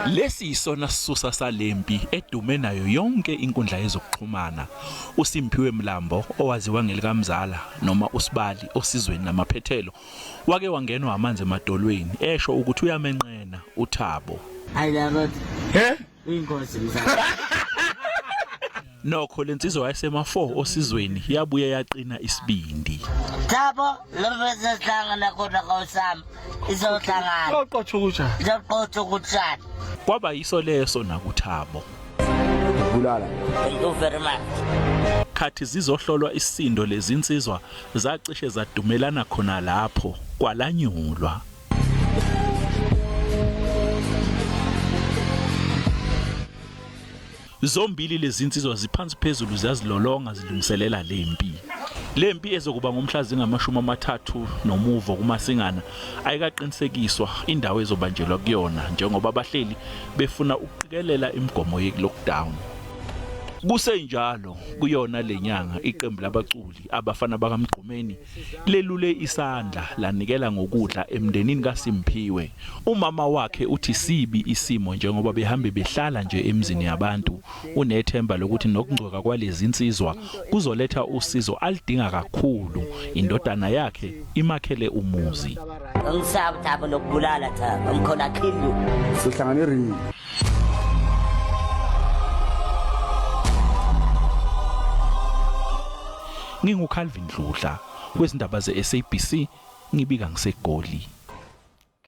Lesi yisona sisusa salempi edume nayo yonke inkundla yezokuxhumana. USimphiwe Mlambo owaziwa ngelikaMzala noma uSibali osizweni namaphethelo wake wangenwa amanzi emadolweni esho ukuthi uyamenqena uThabo. Hayi labo. He? Uyingozi mzala. Nokho lensizwa yasema-4 osizweni yabuye yaqina isibindi. Thabo, lo bese sihlangana khona kawusami. Izohlangana. Qoqotha ukuja. Izoqotha ukuthana. Kwaba yiso leso nakuThabo. Bulala. Thank you very much. Khathi zizohlolwa isisindo lezinsizwa zacishe zadumelana khona lapho kwalanyulwa. Zombili lezinsizwa ziphansi phezulu ziyazilolonga zilungiselela lempi. Lempi ezokuba ngomhla zingamashumi amathathu nomuvo kuMasingana ayikaqinisekiswa indawo ezobanjelwa kuyona njengoba abahleli befuna ukuqikelela imigomo ye-lockdown. Kusenjalo kuyona lenyanga iqembu labaculi abafana bakaMgqumeni lelule isandla lanikela ngokudla emndenini kaSimphiwe. Umama wakhe uthi sibi isimo njengoba behambe behlala nje emzini yabantu. Unethemba lokuthi nokungcweka kwalezi nsizwa kuzoletha usizo alidinga kakhulu. Indodana yakhe imakhele umuzi. Angisabi Thabo nokubulala Thabo. I'm gonna kill you. Sihlangane eringini. NginguCalvin Dludla wezindaba ze-SABC ngibika ngiseGoli.